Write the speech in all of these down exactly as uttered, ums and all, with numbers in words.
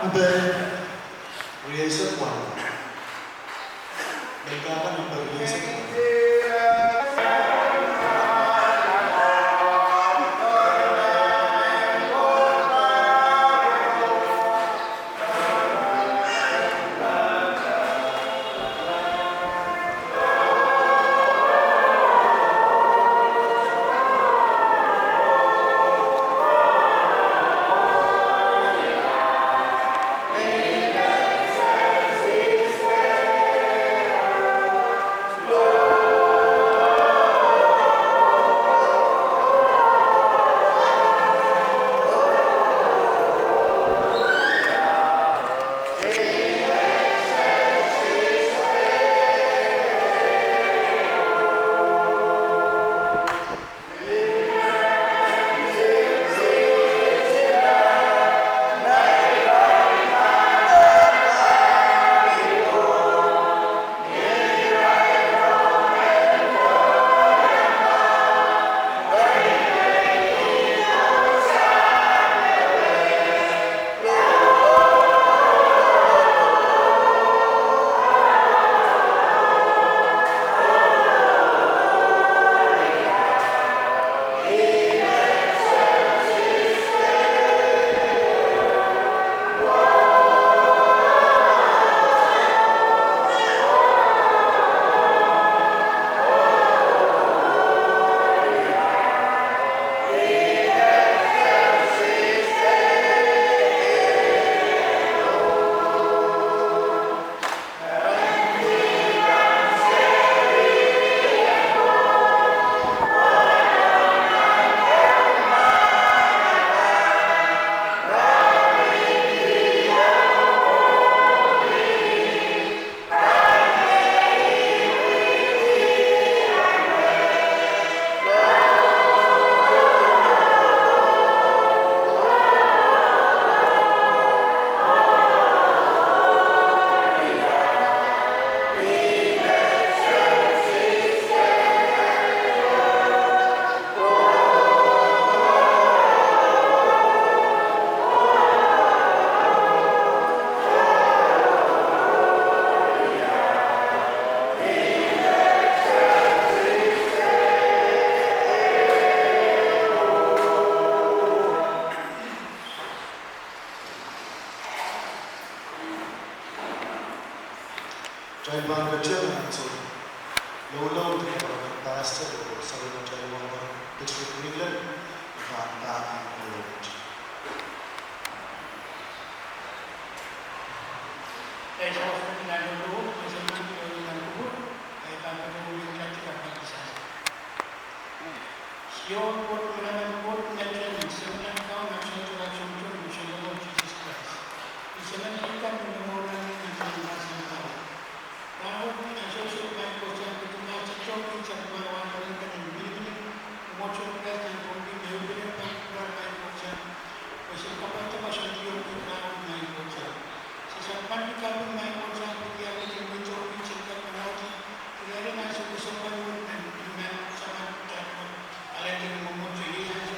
Number rieisek walo. Melkahka number rieisek walo. Kitail pahn ketin ansou loulou de kapakap en pastor oh sapwellimatail wahnpoaron District Greenland, pahn pahn kolot. Sises Krais. I semen pihkan ni momour nan ni nan mahsen kawa. Rahnwet ni ansou sou maing Koht Sahm, pidin mahsen sou kin sou pahn wahn rongen kan en minimini, mwomwohdiso Krais nan pwongki me uhpene pahn kupwuramwail Koht Sahm. Pwe se kapwaiada koasoandi ong kitail rahnwet maing Koht Sahm. Se sohte pahn pil kaping maing Koht Sahm pwe kitail ketin mweidohng pil seri kan mwohdi, irair en ansou kesempwal wet nan, nan samat kitail Koht, alehdi mwomwohdiso iei ansou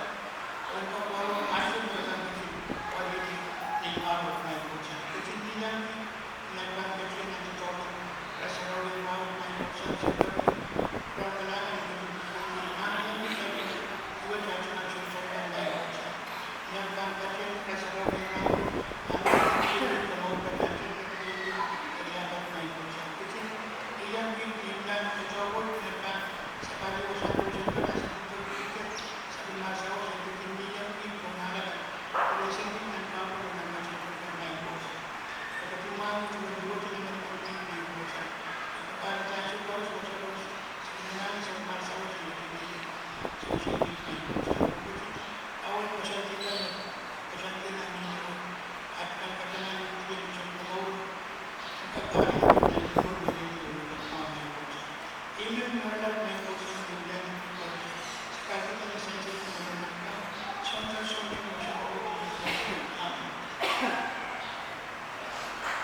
Koht, oh en kapwurehng ansou me re pahn ketin wahwehki ni mwahu, Maing Koht. Ketin iang ni, ni atail pahn ketin nan tohto, re sarawi mwahu, Maing Koht, sarawi, re kalahngan ni ketin pwurehng ni mwahu, Maing Koht. Duwehte atail ansou tohto, Maing Koht. Ni atail pahn ketin re sarawi mwahu, Maing Koht, ketin iang ni, Maing Koht. Ketin iang ni, ni atail pahn sapahl wasa, wasa, wasa,